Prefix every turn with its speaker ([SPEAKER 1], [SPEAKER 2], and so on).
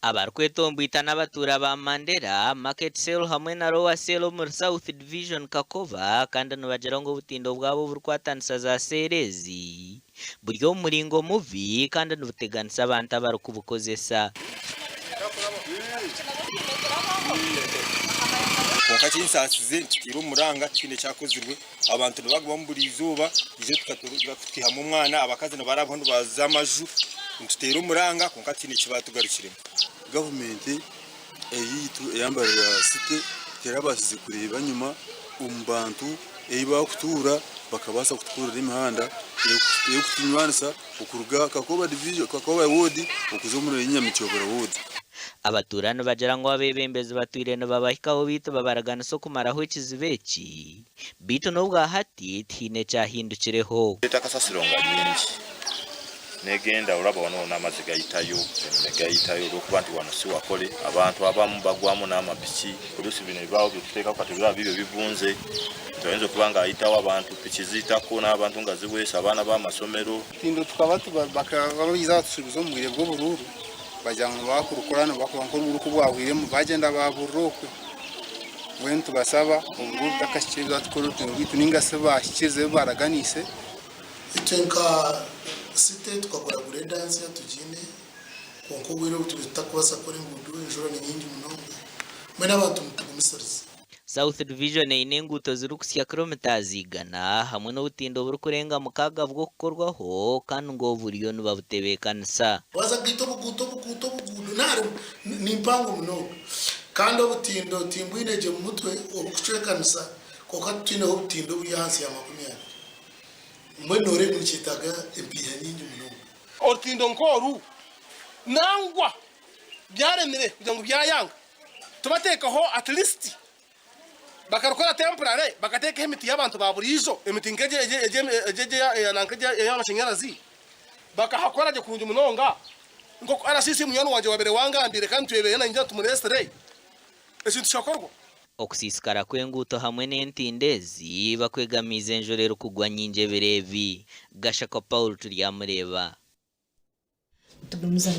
[SPEAKER 1] Abarikwetombwita n'abatuura ba Mandera, Market Cell hamwe na Lower Cell omuri South Division Kakoba kandi nibagira ngu obutindo bwabo oburikwatanisa za seero ezi buri omu muringo mubi kandi nibuteganisa abantu abarikubukozesa.
[SPEAKER 2] Kwonka ekinsaasize nituteera omuranga tihaine ekyakozirwe, abantu nibagubamu buri izooba, eriizooba tukaihamu omwana abakazi nibarabaho nibaza amaju, nituteera omuranga kwonka tihaine eki baatugarukiremu.
[SPEAKER 3] Gavumenti eyaitu eya Mbarara City terabaasize kureeba enyima omu bantu ei bakutuura bakabaasa kutukorera emihanda erikutunywanisa okuruga Kakoba division, Kakoba ward okuza omuri Nyamityobora ward.
[SPEAKER 1] Abatuura nibagira ngu abeebembezi batwire nibabahikaho beitu babaraganisa okumaraho ekizibu eki beitu n'obwahati tihaine ekyahindukireho.
[SPEAKER 4] Ereeta kasasiro nga nyingi negenda olaba wano wona amazzi gayitayo eno negayitayo olwokuba nti wano siwakole abantu abamu bagwamu namapiki oluusi bino ebibaawo byetuteekako kati biraba bibyo bivunze nti ayinza okuba nga ayitawo abantu piki ziyitako nabantu nga ziweese abaana bamasomero.
[SPEAKER 5] Tindo tukaba bakaba baiza batusuubiza omu bwire bw'oburuuru bagira ngu nibakurukora nibakuba nk'oburuuru ku bwahwiremu bagyenda baaburira okwe. Mbwenu nitubasaba oburuuru butakahikire batukore orutindo rwaitu ninga shi bahikiirize ebi baaraganiise.
[SPEAKER 6] Itwe nka City tukakora greda nsya tugiine kwonka obwire obu turiyo tutakubaasa kukora enguudo enjura ni nyingi munonga mbwenu abantu mutugumisirize.
[SPEAKER 1] South Division eine enguuto zirikuhitsya kiromitazi igana hamwe n'obutindo oburikurenga mukaaga bw'okukorwaho kandi ngu obu buriyo nibabutebeekanisa.
[SPEAKER 6] Waaza kugaita obuguuto obuguuto obuguudo nari ni mpango munonga kandi obutindo timbwine gye mu mutwe obukucwekanisa kwonka titwineho obutindo oburi ahansi ya 20. Mbwenu nooreeba ngu nikyetaaga empiiha nyingi munonga.
[SPEAKER 7] Orutindo nk'oru nangwa byaremire kugira ngu byayanga tubateekaho at least bakarukora temporary bakateekaho emiti y'abantu ba buriijo emiti nk'egyo egyo ey'amashanyarazi bakahakora gye kurungi munonga nk'oku RCC munywani wangye wabaire wangambiire kandi twebaire nainje tumureetsire ekintu kikakorwa.
[SPEAKER 1] Okusiisikara kw'enguuto hamwe n'entindo ezi bakwegamiize enjura erikugwa nyingi ebiro ebi. Gashakwa Paul Turyamureeba.
[SPEAKER 8] Nitugumizamu.